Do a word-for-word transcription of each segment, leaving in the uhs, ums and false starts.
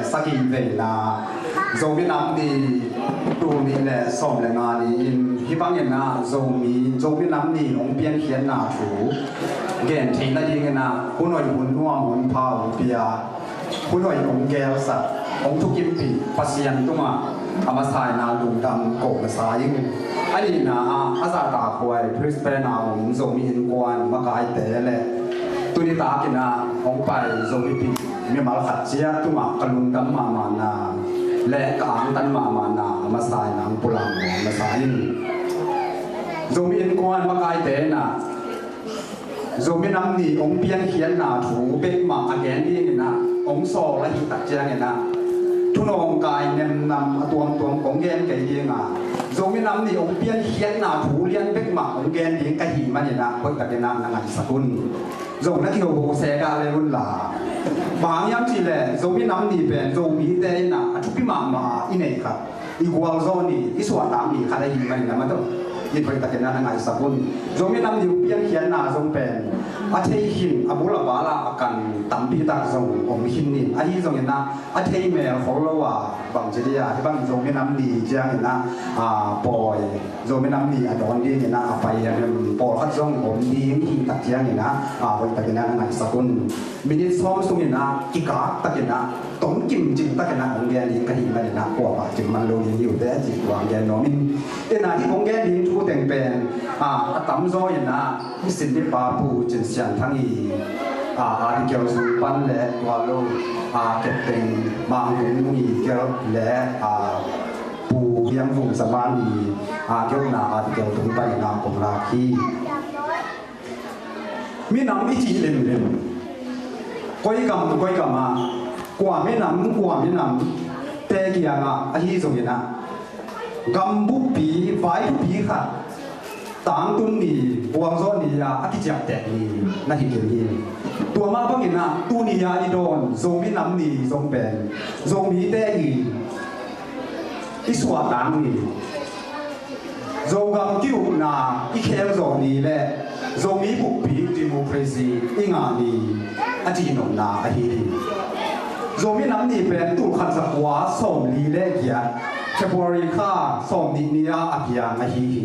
Sagih veina Zomi Nam Ni, tul nih le sawm le nga ni-in hih bangin ah Zomi, Zomi Nam Ni hong piankhiatna thu gen theih nadingin ah hun hoih hun nuam hun pha hong pia, hun hoih hong gelsak, hong thukimpih Pasian tungah a masa in ah lungdam ko masa ing. A nihna ah a zahtakhuai Brisbane a om Zomi Innkuan makaite le tuni takin ah hong pai Zomi pi mimal khat ciat tungah ka lungdam mahmahna le ka angtan mahmahna a masa in ah hong pulak ko masa ing. Zomi Innkuan makaite in ah Zomi Nam Ni hong piankhiatna thu bek mah a gen dingin ah hong sawl ahih tak ciangin ah thunawngkai nemnam a tuamtuam kong gen kei ding a, Zomi Nam Ni hong piankhiatna thu lian bek mah hong gen ding ka hih manin ah hoihtakin ah na ngaihsak un. Zong na kiho sek a le un la. Bang hang hiam cih leh Zomi Nam Ni pen Zomite in ah a thupi mahmah i neih khat, i gualzo ni, i suahtak ni khat ahih manin ah maw, i hoihtakin ah na ngaihsak un. Zomi Nam Ni hong piankhiatna zong pen a thei khin, a bul a bal ah a kan tampi tak zong om khin ni. Ahi zongin ah a thei mel khol lo a, bangci dia hih bang Zomi Nam Ni ciangin ah, a, pawi, Zomi Nam Ni a dawn dingin ah a pai hiam hiam pawlkhat zong om ding hih tak ciangin ah, a, hoihtakin ah na ngaihsak un. Minit sawm sungin ah kikak takin ah tong kimcing takin ah hong gen ding ka hih manin ah kuamah cim man lo ding hi uh teh, ci kuang gen nuam ing. Tua in ah hih hong gen ding thu teng pen, a, a tamzaw in ah i sinlipa Pu Cin Sian Thang i, a, article zung pan le tua lo, a, Captain Mang Kung Nung i kel le, a, Pu Liang Vung Zaman i, a, kiukna article tung panin ah kong lak hi. Minam i cih limlim, koi gam koi gam ah, kua minam kua minam te kiangah ahi zongin ah gam buppi, vai buppi khat tangtun ni, gualzo ni a, a kiciapteh ni na hi kei hi. Tua mah bangin ah tuni a i dawn Zomi Nam Ni zong pen Zomite i, i suahtak ni, Zogam ki-ukna i khelzawh ni le Zomi buppi democracy i ngah ni a cihnopna ahi hi. Zomi Nam Ni pen tul khat za kua sawmli le giat, February kha sawmnih ni a a kiang ahi hi.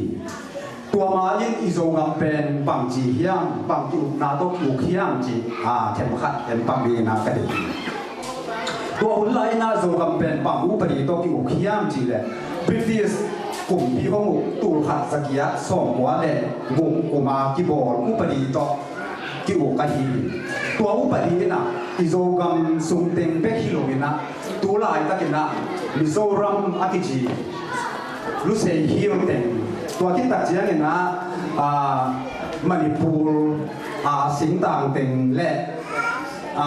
Tua ma-in i Zogam pen bangci hiam, bang ki-ukna tawh ki-uk hiam cih, a, themkhat en pak dingin ah ka deih hi. Tua hun lai-in ah Zogam pen bang upadi tawh ki-uk hiam cih leh British kumpi hong uk tul khat za giat sawmkua le guk kum a kibawl upadi tawh ki-uk ahi hi. Tua upadi in ah i Zogam sung teng bek hi loin ah tu laitakin ah Mizoram a kici Lusei Hill teng, tua khit tak ciangin ah, a, Manipur, a, singtang teng le, a,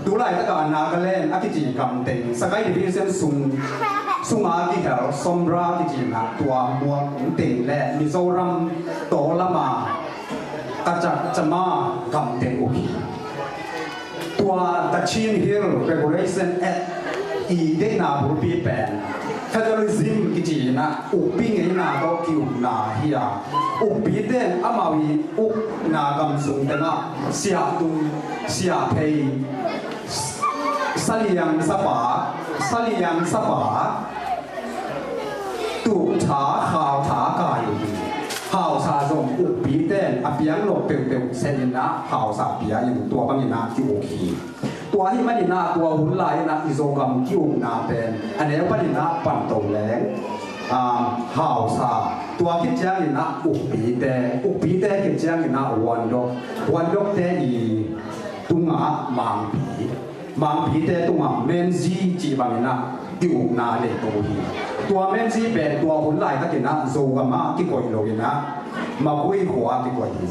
tu laitak a Nagaland a kici gam teng, Sagaing Division sung, sung a kihel Sombra kici na tua mual teng le Mizoram taw lam a Kachak Chama gam teng uk hi. Tua The Chin Hill Regulation Act i deihna bulpi pen federalism kici in ah ukpi ngeina tawh ki-ukna hi a, ukpite in amau i ukna gam sung teng ah siahtung, siahphei, saliang sapa, saliang sapa, tukṭha, khauṭha kai uh hi. Hausa zong ukpite in a piang lo peuhpeuh seh in ah hausa pia in tua bangin ah ki-uk hi. Tua ahih manin ah tua hun lai-in ah i Zogam ki-ukna pen a neu panin ah Panto leng, a, hausa, tua khit ciangin ah ukpite, ukpite khit ciangin ah Wandok, Wandokte i tungah Mangpi, Mangpite tungah Menzi cih bangin ah ki-ukna leito hi. Tua Menzi pen tua hun laitakin ah Zogam ah kikoih loin ah Magui khua ah kikoih hi.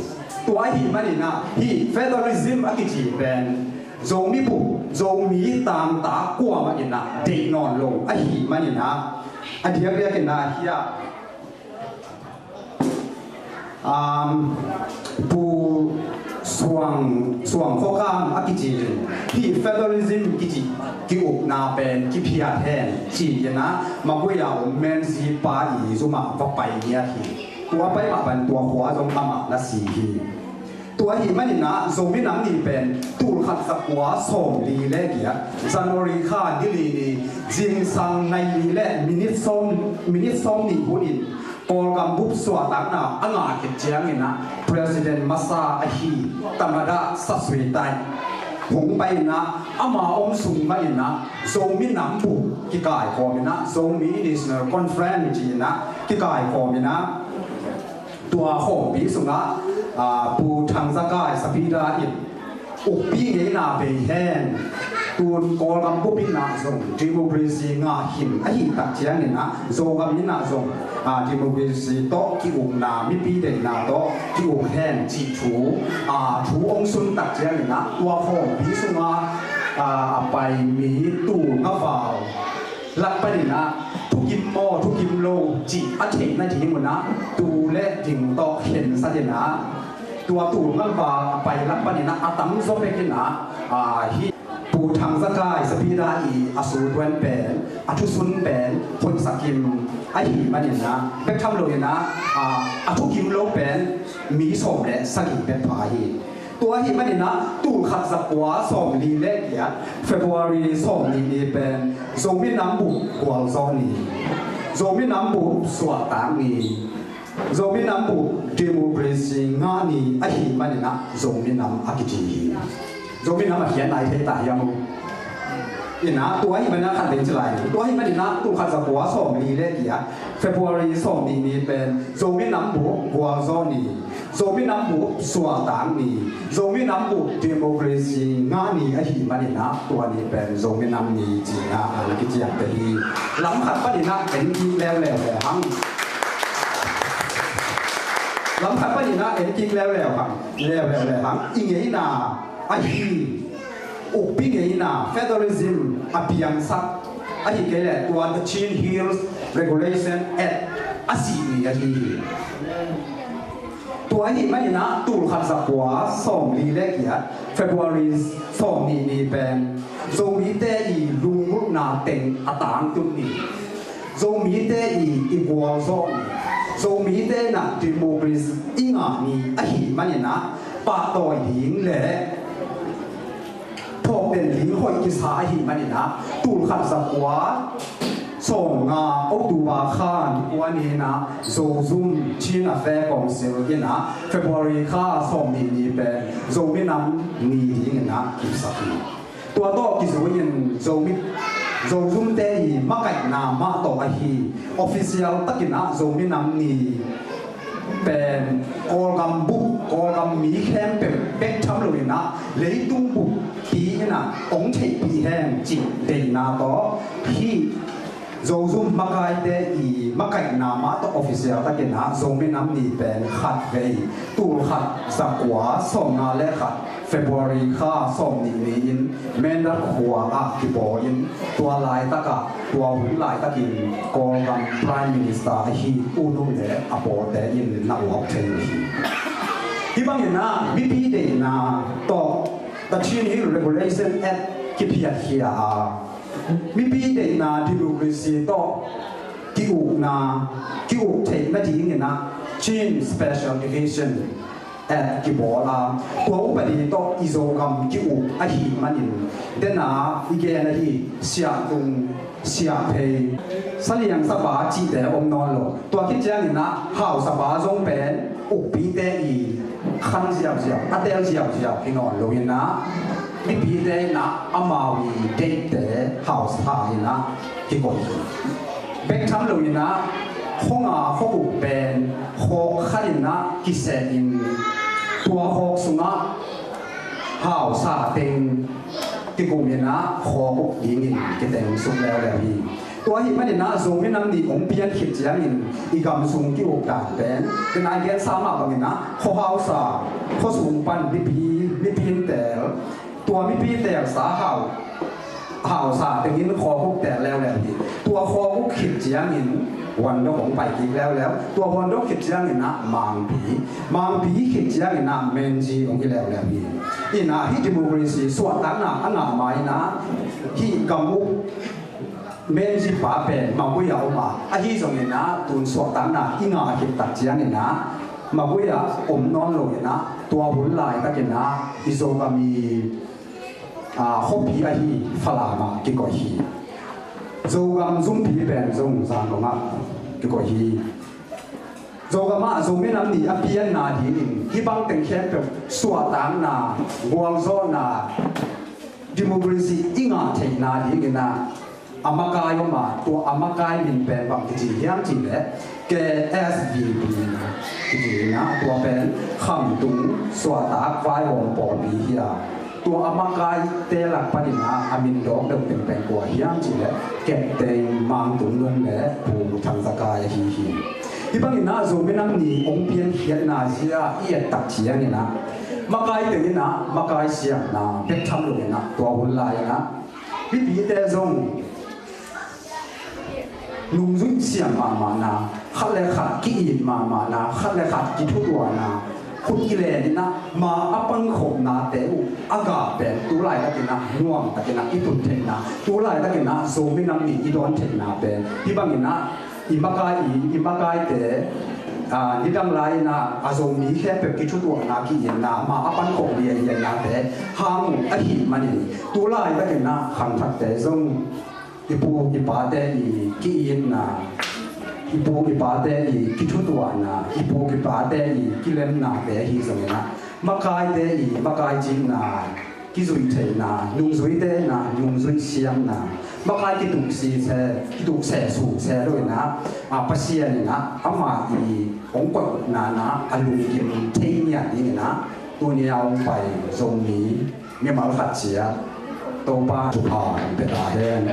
Tua ahih manin ah hih federalism a kici pen Zomi bup, Zomi tangta kuamah in ah deih nawn lo ahih manin ah a diakdiakin ah hih ah Um, Pu Suang, Suang Khokam a kici in hih federalism kici ki-ukna pen kiphiat hen ci-in ah Magui a om Menzi pa i zum ah va pai ngiat hi. Tua pai mah bang tua khua zong amah na si hi. Tua ahih manin ah Zomi Nam Ni pen tul khat za kua sawm li le giat, January kha ni li ni, zingsang nai li le minit sawm, minit sawm nih hun in Kawlgam bup suahtakna a ngah khit ciangin ah President masa ahi Tamada Sasuitai hong pai in ah, ama om sung manin ah Zomi Nam bup kikaikhawm in ah, Zomi National Conference ci in ah kikaikhawm in ah, tua khawmpi sungah, aa, Pu Thang Za Kai Sapida in ukpi ngeina bei hen, tun Kawlgam bup in ah zong democracy ngah hi ahih tak ciangin ah, Zogam in ah zong, aa, democracy tawh ki-ukna, mipi deihna tawh ki-uk hen cih thu, aa, thu hong sun tak ciangin ah, tua khawmpi sungah, aa, a pai mi tul nga val lak panin ah thukim maw, thukim lo cih a theih nading un ah, tul le ding tawh khensat in ah, tua tul nga val a pai lak panin ah a tamzaw bek in ah, aa, hih Pu Thang Za Kai Sapida i a sutuan pen, a thusun pen hoihsa kim ahih manin ah, bek tham lo in ah, aa, a thukim lo pen mi sawm le sagih bek pha hi. Tua ahih manin ah tul khat za kua sawm li le giat, February sawm nih ni pen Zomi Nam bup gualzawh ni, Zomi Nam bup suahtak ni, Zomi Nam bup democracy ngah ni ahih manin ah Zomi Nam a kici hi. Zomi Nam a khiat nai thei ta hiam uh? In ah, tua ahih manin ah khat vei ci lai ni. Tua ahih manin ah tul khat za kua sawm li le giat, February sawm nih ni pen Zomi Nam bup gualzawh ni, Zomi Nam bup suahtak ni, Zomi Nam bup democracy ngah ni ahih manin ah, tua ni pen Zomi Nam Ni ci in ah a kiciamteh hi. Lam khat panin ah en kik leuleu le hang. Lam khat panin ah en kik leuleu hang. Leuleu le hang. I ngeina ahi, ukpi ngeina, federalism a piangsak, ahih kei leh tua The Chin Hills Regulation Act a sih ni ahi hi. Tua ahih manin ah tul khat za kua sawm li le giat, February sawm nih ni pen Zomite i lunggulhna teng a tangtun ni, Zomite i, i gualzawh ni, Zomite in ah democracy i ngah ni ahih manin ah, pahtawi ding le thawhden ding hoih kisa ahih manin ah, tul khat za kua sawm nga October kha ni kua ni in ah, Zozum Chin Affairs Council in ah February kha sawm nih ni pen Zomi Nam Ni dingin ah kipsak hi. Tua tawh kizui-in Zomi, Zozumte i makaihna mah tawh ahi, official takin ah Zomi Nam Ni pen Kawlgam bup, Kawlgam mi khempeuh bek tham lo in ah, leitung buppi in ah hong theihpih hen cih deihna tawh, hih Zozum makaite i makaihna mah tawh official takin ah Zomi Nam Ni pen khat vei, tul khat za kua sawm nga le khat, February kha sawm nih ni-in Mindat khua ah kibawl in, tua laitak ah, tua hun laitakin Kawlgam Prime Minister ahi U Nu le a pawlte in na uap thei uh hi. Hih bangin ah mipi deihna tawh The Chin Hill Regulation Act kiphiatkhia a, mipi deihna democracy tawh ki-ukna, ki-uk theih nadingin ah Chin Special Division Act kibawl a, tua upadi tawh i Zogam ki-uk ahih manin, den a i gen ahi Siahtung, Siahphei, Saliang sapa cihte om nawn lo. Tua khit ciangin ah Hau sapa zong pen ukpite i khan ziauziau, a tel ziauziau hi nawn lo in ah, mipite in ah amau i deihte Hausa in ah kikoih hi. Bek tham lo in ah, khua nga khua guk pen khawk khat in ah kiseh in, tua khawk sungah Hausa teng kikum in ah khawk uk dingin kiteng suk leuleu hi. Tua ahih manin ah Zomi Nam Ni hong pian khit ciangin i gam sung ki-uk dan pen, den a i gensa mah bangin ah khua Hausa, khua sung pan mipi, mipi in tel, tua mipi telsa Hau, Hausa tengin khawk uk tel leuleu hi. Tua khawk uk khit ciangin Wandok hong pai kik leuleu. Tua Wandok khit ciangin ah Mangpi, Mangpi khit ciangin ah Menji hong hi leuleu hi. In ah hih democracy suahtakna a ngah ma in ah, hih gam uk Menji pa pen Mangpui a om a, ahi zongin ah tun suahtakna i ngah khit tak ciangin ah, Magui ah om nawn lo in ah, tua hun laitakin ah i Zogam i, aa, khuapi ahi Falam ah kikoih hi. Zogam zumpi pen zong Zangkong ah kikoih hi. Zogam ah Zomi Nam Ni a pianna dingin hih bang teng khempeuh suahtakna, gualzawhna, democracy i ngah theihna dingin ah a makai om a, tua a makai min pen bang kici hiam cih leh K S V P kici in ah, tua pen Khamtung Suahtak Vaihawm Pawlpi hi a, tua a makaite lak panin ah a min dawk deuh teng pen kua hiam cih leh Captain Mang Tung Lung le Pu Thang Za Kai ahi hi. Hih bangin ah Zomi Nam Ni hong piankhiatna zia i et tak ciangin ah makai teng in ah makai siamna bek tham lo in ah, tua hun lai in ah mipite zong nungzui siam mahmahna, khat le khat ki-it mahmahna, khat le khat kithutuahna, khut kilen in ah ma a pankhopnate uh a gah pen tu laitakin ah nuamtakin ah i tun theihna, tu laitakin ah Zomi Nam Ni i dawn theihna pen hih bangin ah i makai i, i makaite, aa, nidang lai in ah a Zomi khempeuh kithutuahna, ki-itna, ma a pankhop lianliannate hang uh ahih manin tu laitakin ah khangthakte zong i pu i pate i ki-itna, i pu i pate i kithutuahna, i pu i pate i kilemnate ahi zongin ah makaite i makai cihna, kizui theihna, nungzuite in ah nungzui siamna, makai kituksise, kitukseh suse lo in ah, a, Pasian in ah ama i hong koihna in ah a lungkim thei ngiat dingin ah tuni a hong pai Zomi mimal khat ciat Topa thupha hong pia ta hen.